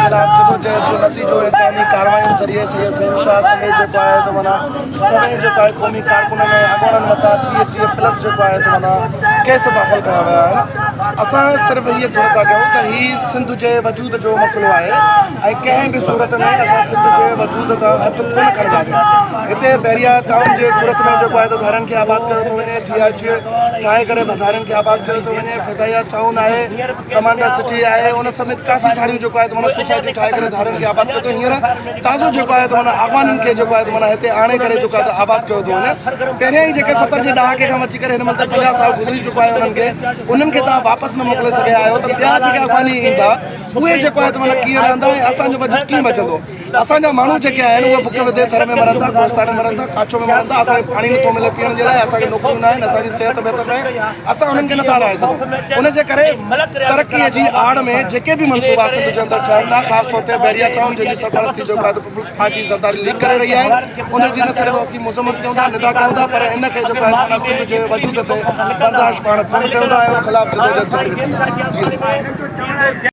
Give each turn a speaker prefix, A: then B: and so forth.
A: خلاف جدوجهد جو نتيجو انتقامي ڪارروائين ذريعي سيد زين شاهه سميت جيڪو آهي ته معنيٰ سوين جيڪو آهي قومي ڪارڪنن ۽ اڳواڻن مٿان 30 30 پلس جيڪو آهي ته معنيٰ ڪيس داخل ڪيا ويا آهن. اسان صرف هيء گهر ٿا ڪيون ته هي سنڌ جي وجود جو مسئلو آهي ۽ ڪنهن به صورت ۾ اسان سنڌ جي وجود تان هٿ ڪونه کڻنداسين. هتي بحريا ٽائون جي صورت ۾ جيڪو آهي ته ڌارين کي آباد ڪيو ٿو وڃي، ڊي I ٽي ٺاهي ڪري ڌارين کي آباد ڪيو ٿو وڃي، فضائيه ٽائون آهي، ڪمانڊر سٽي آهي ان سميت ڪافي ساريون جيڪو آهي ته معنيٰ سوسائٽيون ٺاهي ڪري ڌارين کي آباد ڪيو ٿو هينئر تازو جيڪو آهي ته معنيٰ افغانين کي جيڪو آهي ته معنيٰ هتي آڻي ڪري جيڪو آهي ته آباد ڪيو ٿو وڃي پهريان ئي جيڪي 70 جي ڏهاڪي کان وٺي ڪري هن مهل تائين 50 سال گذري چڪو آهي انهن کي انهن کي توهان واپس نه موڪلي سگهيا آهيو ته ٻيا جيڪي افغاني ايندا اهي جيڪو آهي ته معنيٰ ڪيئن رهندا ۽ اسان جو وجود ڪيئن بچندو. اسان جا ماڻهو جيڪي آهن اهي بک وڌي ٿر ۾ مرن ٿا، ڪوهستان ۾ مرن ٿا، ڪاڇو ۾ مرن ٿا، اسان کي پاڻي نٿو ملي پيئڻ جي لاء، اسان کي نوڪريون ناهن، اسان جي صحت بهتر ناهي، اسان انهن کي نٿا رهائي سگهون. ان جي ڪري ترقي جي آڙ ۾ جيڪي به منصوبا سنڌ جي اندر ٺهن ٿا، خاص طور تي بحريا ٽائون جنهن جي سرپرستي جو قائد پيپلز پارٽي زرداري ليگ ڪري رهي آهي، ان جي نه صرف اسين مذمت ڪيون ٿا، نندا ڪيون ٿا پر ان کي جيڪو آهي معنيٰ سنڌ جي وجود تي برداشت پاڻ ڪونه ڪيون ٿا ۽ ان خلاف جدوجهد جاري رکنداسين. جي.